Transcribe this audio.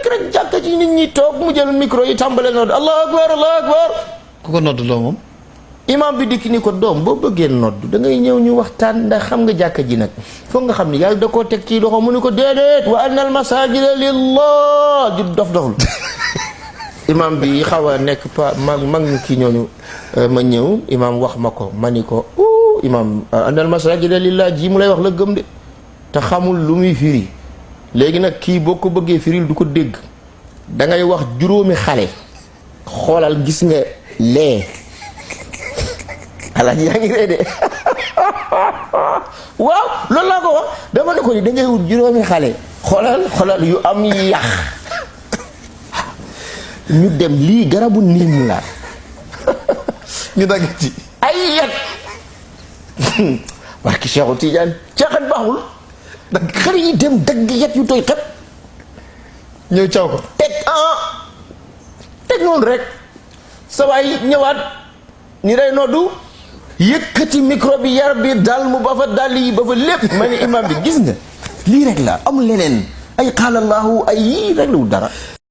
rek jàkka ji nit ñi toog mu jël micro yi tàmbale nodd allahu akbar allahu akbar. ku ko nodd loo moom. imam bi dikk ni ko doom boo bëggee nodd da ngay ñëw ñu waxtaan ndax xam nga jàkka ji nag foog nga xam ni yàlla da koo teg ci loxo mu ni ko déedéet wa anna al masajida lillah di dof doful imam bi xaw a nekk mag ñu kii ñooñu ma ñëw imam wax ma ko ma ni ko imam anna al masajida lillah ji mu lay wax la gëm de te xamul lu muy firi léegi nag kii boo ko bëggee firil du ko dégg da ngay wax juróomi xale xoolal gis nga lee alaaji yaa ngi ree de waaw loolu laa ko wax dama ne ko ni da ngay wut juróomi xale xoolal yu am yax ñu dem lii garabu niim la ñu dagg ci ay yet barki Cheikhu Tidiane caaxaan baaxul xale yi dem dagg yet yu tooy xet ñëw caw ko teg noonu rek sa waay ñëwaat ni day noddu yëkkati micro bi yar bi dal mu ba fa dal yi ba fa lépp ma ni imam bi gis nga lii rek la amul leneen ay xaalallahu ay yii rek la wut dara